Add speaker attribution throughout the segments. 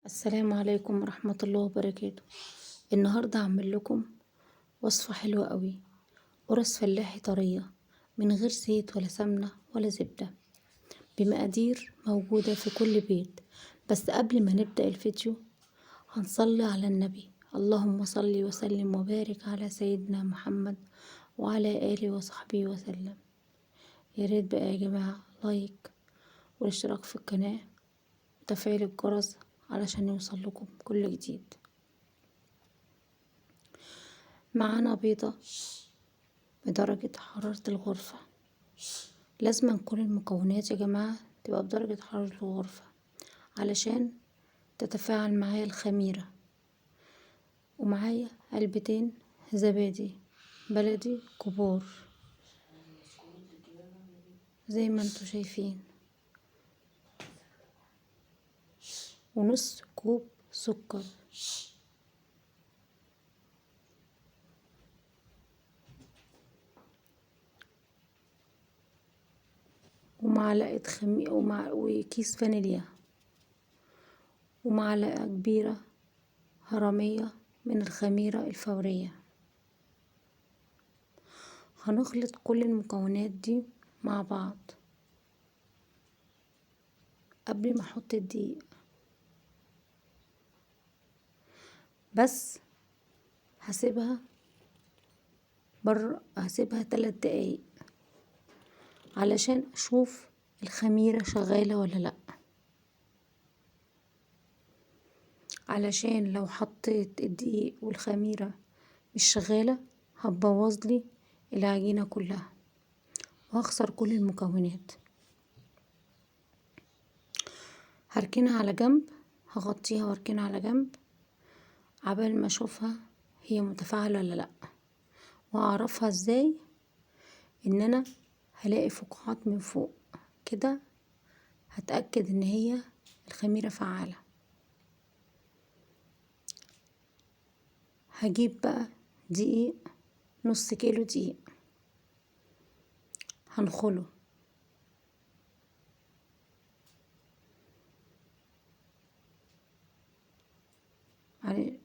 Speaker 1: السلام عليكم ورحمة الله وبركاته. النهاردة هعمل لكم وصفة حلوة قوي، قرص فلاحي طرية من غير زيت ولا سمنة ولا زبدة، بمقادير موجودة في كل بيت. بس قبل ما نبدأ الفيديو هنصلي على النبي، اللهم صل وسلم وبارك على سيدنا محمد وعلى آله وصحبه وسلم. يا ريت بقى يا جماعة لايك والاشتراك في القناة وتفعيل الجرس علشان يوصل لكم كل جديد. معانا بيضة بدرجة حرارة الغرفة، لازم كل المكونات يا جماعة تبقى بدرجة حرارة الغرفة علشان تتفاعل معايا الخميرة. ومعايا علبتين زبادي بلدي كبار زي ما انتوا شايفين، ونص كوب سكر، ومعلقة وكيس فانيليا، ومعلقة كبيرة هرمية من الخميرة الفورية. هنخلط كل المكونات دي مع بعض قبل ما احط الدقيق، بس هسيبها بره، هسيبها 3 دقايق علشان اشوف الخميرة شغالة ولا لا، علشان لو حطيت الدقيق والخميرة مش شغالة هتبوظ لي العجينة كلها وهخسر كل المكونات. هركنها على جنب، هغطيها واركنها على جنب عبال ما اشوفها هي متفاعلة ولا لا. واعرفها ازاي؟ ان انا هلاقي فقاعات من فوق كده، هتأكد ان هي الخميرة فعالة. هجيب بقى دقيق، نص كيلو دقيق، هنخله على.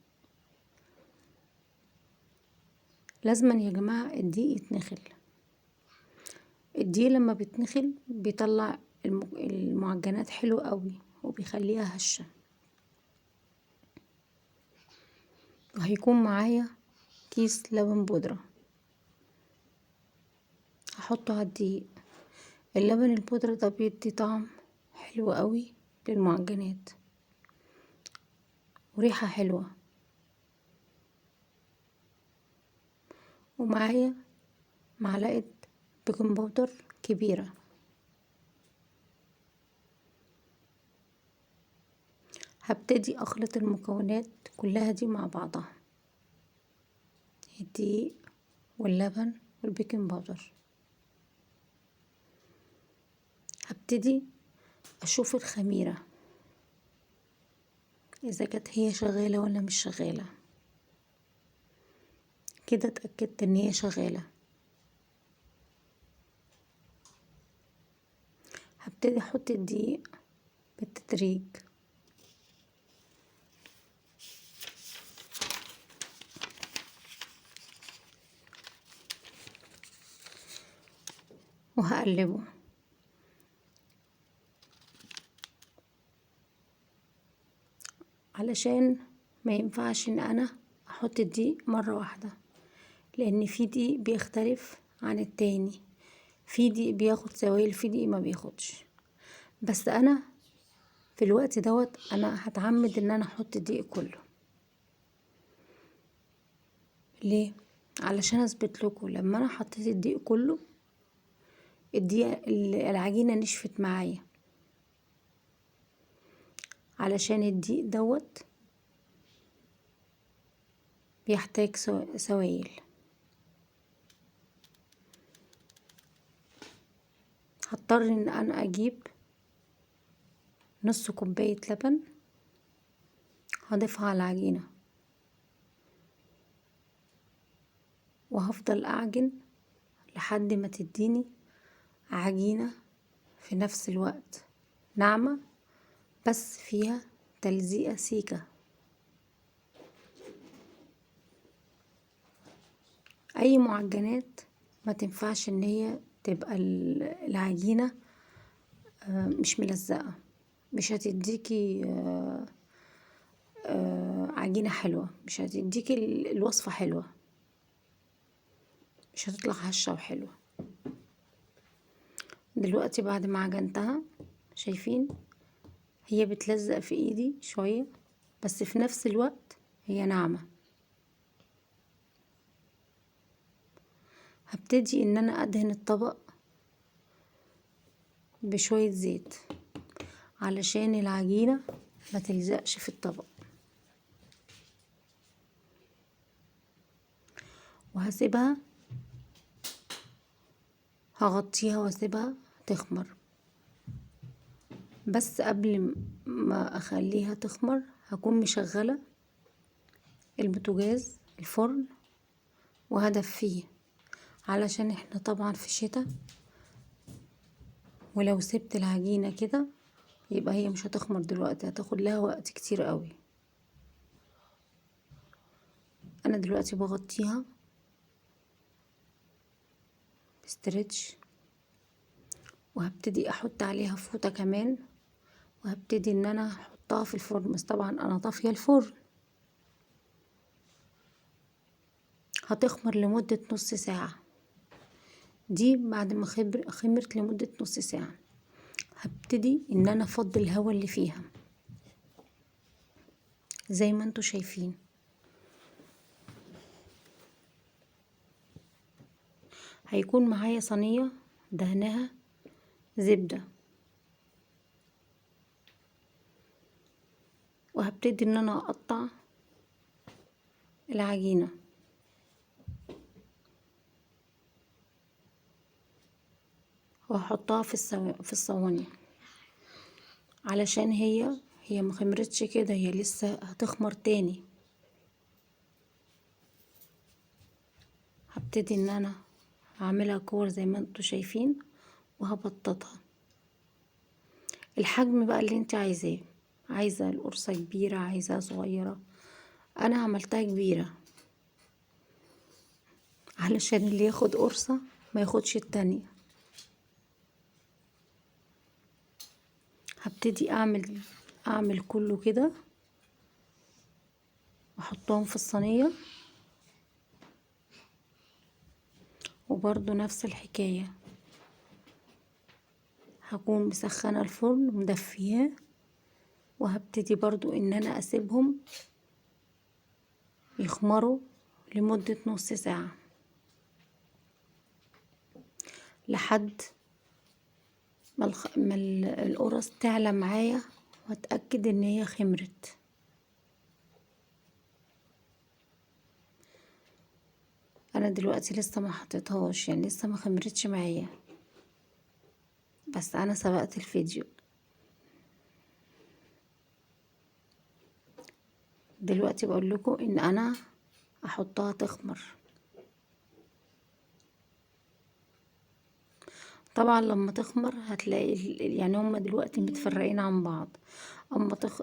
Speaker 1: لازما يا جماعة الدقيق يتنخل، الدقيق لما بيتنخل بيطلع المعجنات حلو قوي وبيخليها هشة. وهيكون معايا كيس لبن بودرة هحطه على الدقيق. اللبن البودرة ده بيدي طعم حلو قوي للمعجنات وريحة حلوة. ومعايا معلقة بيكنج باودر كبيرة. هبتدي اخلط المكونات كلها دي مع بعضها، الدقيق واللبن والبيكنج باودر. هبتدي اشوف الخميرة اذا كانت هي شغالة ولا مش شغالة. كده اتأكدت ان هي شغالة. هبتدي احط الدقيق بالتدريج. وهقلبه. علشان ما ينفعش ان انا احط الدقيق مرة واحدة، لان في دقيق بيختلف عن التاني، في دقيق بياخد سوائل، في دقيق ما بياخدش. بس انا في الوقت دوت انا هتعمد ان انا احط الدقيق كله. ليه؟ علشان اثبت لكم لما انا حطيت الدقيق كله الدقيق العجينة نشفت معايا، علشان الدقيق دوت بيحتاج سوائل. هضطر ان انا اجيب نص كوباية لبن هضيفها على العجينة، وهفضل اعجن لحد ما تديني عجينة في نفس الوقت ناعمة بس فيها تلزيقة سيكة. اي معجنات ما تنفعش ان هي تبقى العجينة مش ملزقة، مش هتديكي عجينة حلوة، مش هتديكي الوصفة حلوة، مش هتطلع هشة وحلوة. دلوقتي بعد ما عجنتها شايفين هي بتلزق في ايدي شوية، بس في نفس الوقت هي ناعمة. هبتدي ان انا ادهن الطبق بشوية زيت علشان العجينة ما تلزقش في الطبق، وهسيبها، هغطيها واسيبها تخمر. بس قبل ما اخليها تخمر هكون مشغلة البوتاجاز الفرن وهدفيه، علشان احنا طبعا في الشتاء، ولو سبت العجينة كده يبقى هي مش هتخمر دلوقتي، هتاخد لها وقت كتير قوي. انا دلوقتي بغطيها بستريتش، وهبتدي احط عليها فوطة كمان، وهبتدي ان انا احطها في الفرن. بس طبعا انا طافية الفرن. هتخمر لمدة نص ساعة. دي بعد ما خمرت لمدة نص ساعة هبتدي ان انا افضي الهواء اللي فيها زي ما انتوا شايفين. هيكون معايا صينية دهنها زبدة، وهبتدي ان انا اقطع العجينة. وهحطها في الصواني، علشان هي ما خمرتش كده، هي لسه هتخمر تاني. هبتدي ان انا هعملها كور زي ما انتوا شايفين، وهبططها الحجم بقى اللي انت عايزاه. عايزة القرصة كبيرة، عايزاها صغيرة. انا عملتها كبيرة علشان اللي ياخد قرصة ما ياخدش التانية. هبتدي اعمل كله كده واحطهم في الصينية، وبرضو نفس الحكاية هكون مسخنة الفرن ومدفياه، وهبتدي برضو ان انا اسيبهم يخمروا لمدة نص ساعة لحد ما القرص تعلى معايا، واتأكد ان هي خمرت. انا دلوقتي لسه ما حطيتهاش، يعني لسه ما خمرتش معايا، بس انا سبقت الفيديو. دلوقتي بقول لكم ان انا احطها تخمر. طبعا لما تخمر هتلاقي يعني هما دلوقتي متفرقين عن بعض،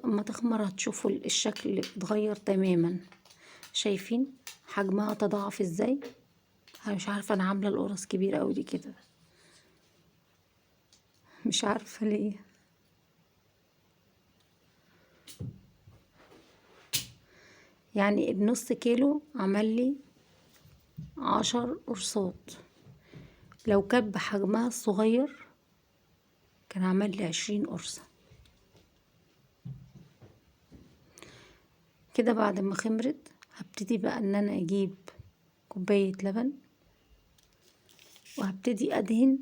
Speaker 1: اما تخمر هتشوفوا الشكل اتغير تماما. شايفين حجمها تضاعف ازاي؟ انا مش عارفه، انا عامله القرص كبيره قوي دي كده، مش عارفه ليه. يعني النص كيلو عمل لي 10 قرصات، لو كان بحجمها الصغير كان عمل لي 20 قرصة كده. بعد ما خمرت هبتدي بقى ان انا اجيب كوباية لبن، وهبتدي ادهن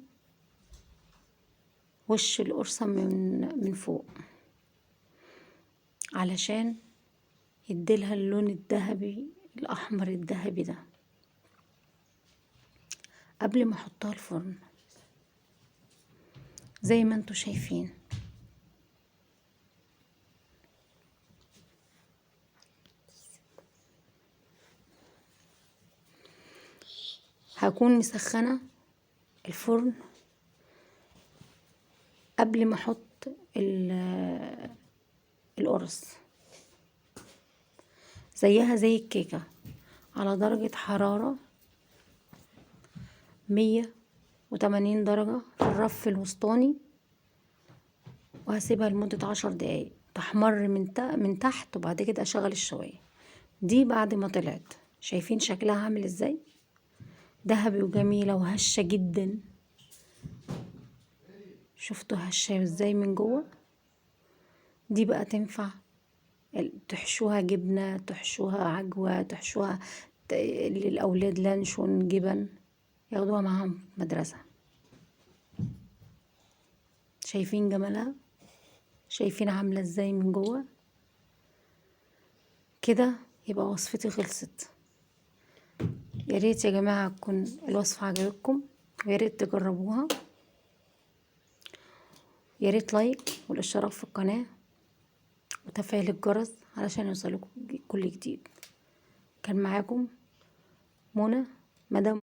Speaker 1: وش القرصة من فوق علشان يديلها اللون الذهبي الاحمر الذهبي ده قبل ما احطها الفرن زي ما انتوا شايفين. هكون مسخنة الفرن قبل ما احط القرص. القرص زيها زي الكيكة، على درجة حرارة 180 درجة في الرف الوسطاني، وهسيبها لمدة 10 دقايق تحمر من تحت، وبعد كده اشغل الشواية. دي بعد ما طلعت شايفين شكلها عامل ازاي؟ ذهبي وجميلة وهشة جدا. شفتوا هشة ازاي من جوه؟ دي بقى تنفع تحشوها جبنة، تحشوها عجوة، تحشوها للأولاد لانشون جبن، ياخدوها معاهم مدرسة. شايفين جمالها؟ شايفين عاملة ازاي من جوه؟ كده يبقى وصفتي خلصت. يا ريت يا جماعة تكون الوصفة عجبتكم، ويا ريت تجربوها. يا ريت like والاشتراك في القناة وتفعيل الجرس علشان يوصلكم كل جديد. كان معاكم منى مدام.